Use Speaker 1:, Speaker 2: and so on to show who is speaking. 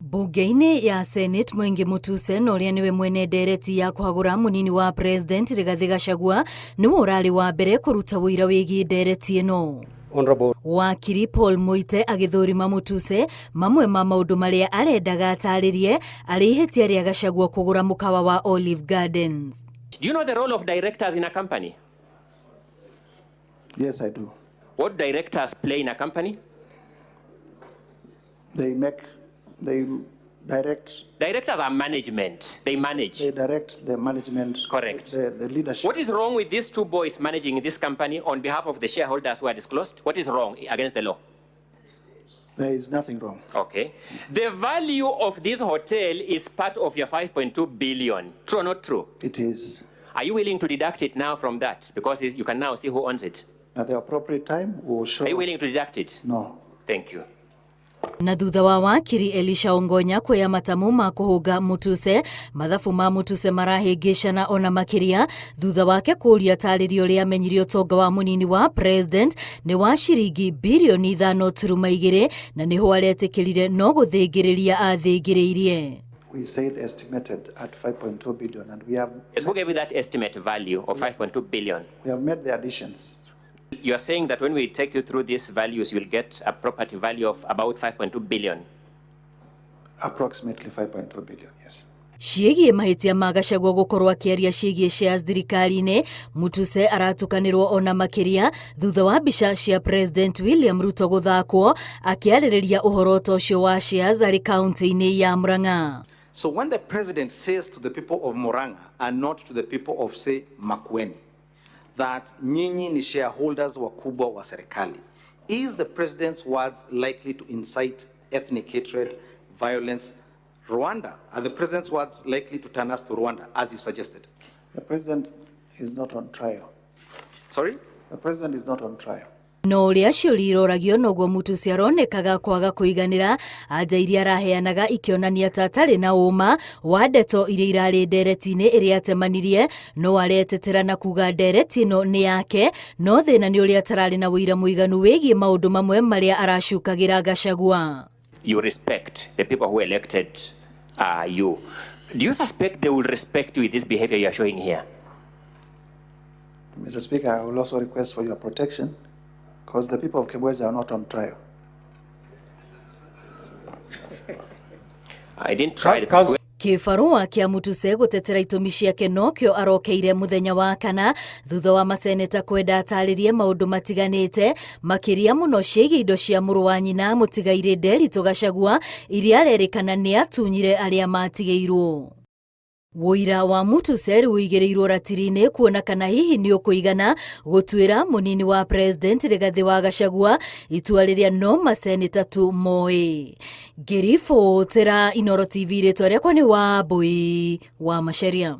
Speaker 1: Mbunge-inĩ ya Senate Mwengi Mutuse na ũrĩa nĩwe mwene ndereti ya kũhagũra mũnini wa President Rigathĩ Gachagua nĩwe ũrarĩ wa mbere kũruta ũira wĩgiĩ ndereti ĩno.
Speaker 2: Honorable
Speaker 1: Wakiri Paul Muite agĩthũrima Mutuse mamwe ma maũndũ marĩa arendaga atarĩrie arĩ ihĩtia rĩa Gachagua kũgũra mũkawa wa Olive Gardens.
Speaker 3: Do you know the role of directors in a company?
Speaker 4: Yes, I do.
Speaker 3: What directors play in a company?
Speaker 4: They direct,
Speaker 3: Directors are management. They manage.
Speaker 4: They direct the management.
Speaker 3: Correct.
Speaker 4: The leadership.
Speaker 3: What is wrong with these two boys managing this company on behalf of the shareholders who are disclosed? What is wrong against the law?
Speaker 4: There is nothing wrong.
Speaker 3: Okay. The value of this hotel is part of your 5.2 billion. True or not true?
Speaker 4: It is.
Speaker 3: Are you willing to deduct it now from that? Because you can now see who owns it.
Speaker 4: At the appropriate time, we will show.
Speaker 3: Are you willing to deduct it?
Speaker 4: No.
Speaker 3: Thank you.
Speaker 1: Na thutha wa wakiri Elisha Ongonya kuoya matamu ma kũhũnga Mutuse, mathabu ma Mutuse marahĩngĩcana ona makĩria thutha wake kũũria tarĩrio ũrĩa amenyire ũtonga wa mũnini wa president nĩ wa ciringi birioni 5.2 na nĩho aretĩkĩrire no gũthĩngĩrĩria athĩngĩrĩirie.
Speaker 4: We said estimated at 5.2 billion, and we have
Speaker 3: Yes, who gave you that estimate value of 5.2 billion?
Speaker 4: We have made the additions.
Speaker 3: You are saying that when we take you through these values, you'll get a property value of about 5.2 billion.
Speaker 4: Approximately 5.2 billion, yes.
Speaker 1: Ciĩgiĩ mahĩtia ma Gachagua gũkorwo akĩaria ciĩgiĩ shares thirikari-inĩ, Mutuse aratukanĩrwo ona makĩria thutha wa mbica cia President William Ruto gũthakwo akĩarĩrĩria ũhoro ta ũcio wa shares arĩ kaunti-inĩ ya Murang'a.
Speaker 5: So when the president says to the people of Murang'a and not to the people of, say, Makueni, that nyinyi ni shareholders wakubwa wa serikali, is the president's words likely to incite ethnic hatred, violence, Rwanda? Are the president's words likely to turn us to Rwanda, as you suggested?
Speaker 4: The president is not on trial.
Speaker 5: Sorry?
Speaker 4: The president is not on trial.
Speaker 1: No ũrĩa ciũria iroragio noguo Mutuse aronekaga kwaga kũiganĩra, anja iria araheanaga ikĩonania ta atarĩ na ũma wa ndeto iria irarĩ ndereti-inĩ ĩrĩa atemanirie, no aretetera na kuga ndereti ĩno nĩ yake, no thĩna nĩ ũrĩa atararĩ na ũira mũiganu wĩgiĩ maũndũ mamwe marĩa aracukagĩra Gachagua.
Speaker 3: You respect the people who elected you. Do you suspect they will respect you with this behavior you are showing here?
Speaker 4: Mr. Speaker, I will also request for your protection because the people of Kibwezi are not on trial.
Speaker 3: I didn't try the
Speaker 2: Council-
Speaker 1: Kĩbarũa kĩa Mutuse gũtetera itũmi ciake nokĩo arokeire mũthenya wa kana thutha wa maseneta kwenda atarĩrie maũndũ matiganĩte makĩria mũno ciĩgiĩ indo cia mũrũ wa nyina mũtigairĩ Nderitu Gachagua iria arerĩkana nĩ atunyire arĩa matigĩirwo. Wũira wa Mutuse rĩu ũigĩrĩirwo ratiri-inĩ kuona kana hihi nĩ ũkũigana gũtuĩra mũnini wa President Rigathĩ wa Gachagua itua rĩrĩa no maseneta tu moĩ. Ngĩribotera Inooro TV, rĩtwa rĩakwa nĩ Wambui wa Macharia.